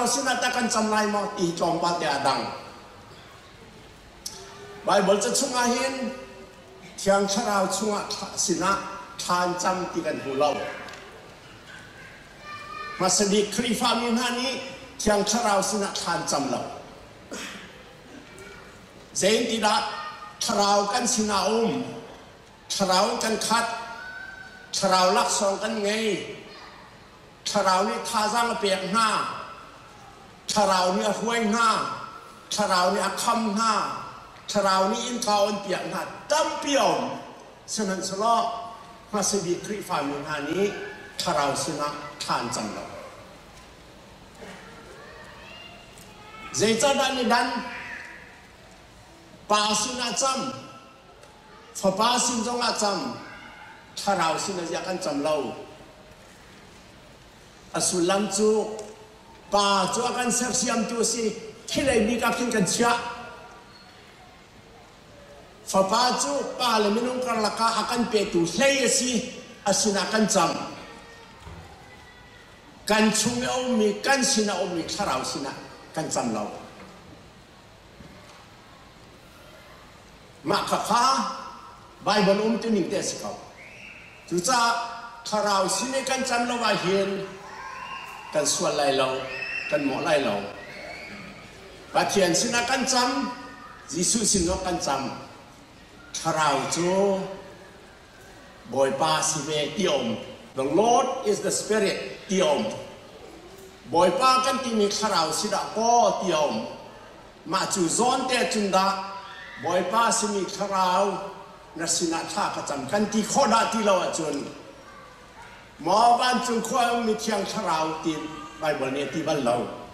sinah tah kan cam lai maw ti hi tlawmpal te aa dang. Baibal ca chungah hin Thiang Thlarau chungah sinah thla an cam ti kan hmu lo. Hmasa bik Khrihfami hna nih Thiang Thlarau sinah thla an cam lo. Zeitidah Thlarau kan sinah a um, Thlarau in kan khat, Thlarau laksawng kan ngei, Thlarau nih thazaang a pek hna, Thlarau nih a hruai hna, Thlarau nih a kham hna, Thlarau nih innka a on piak hna tampi a um. Sihmanhsehlaw hmasa bik Khrihfami hna nih Thlarau sinah thla an cam lo. Zeicahdah ni dan? Pa sinah cam, Fapa sin zongah cam, Thlarau sinah ziah kan cam lo. A sullam cu Pa cu a kan sersiamtu a si, thilei bik ah khin kan chiah. Fapa cu pa le minung karlak ah a kan petu hlei a si, a sinah kan cam. Kan chung i a ummi, kan sin a ummi thlarau sinah kan cam lo. Mah khakha Baibal umtuning te a si ko. Cucaah thlarau sin i kan cam lo ahhin kan sual lai lo, kan mawh lai lo. Pathian sinah kan cam, Jesuh sin zong kan cam. Thlarau cu Bawipa si ve ti a um. The Lord is the Spirit ti a um. Bawipa kan timi thlarau si dah kaw ti a um. Mah cu zawn te cun dah Bawipa simi thlarau na sinah thla ka cam kan ti khawh dah ti lo ahcun maw vancung khua ummi thiang thlarau ti Baibal nih a ti bal lo.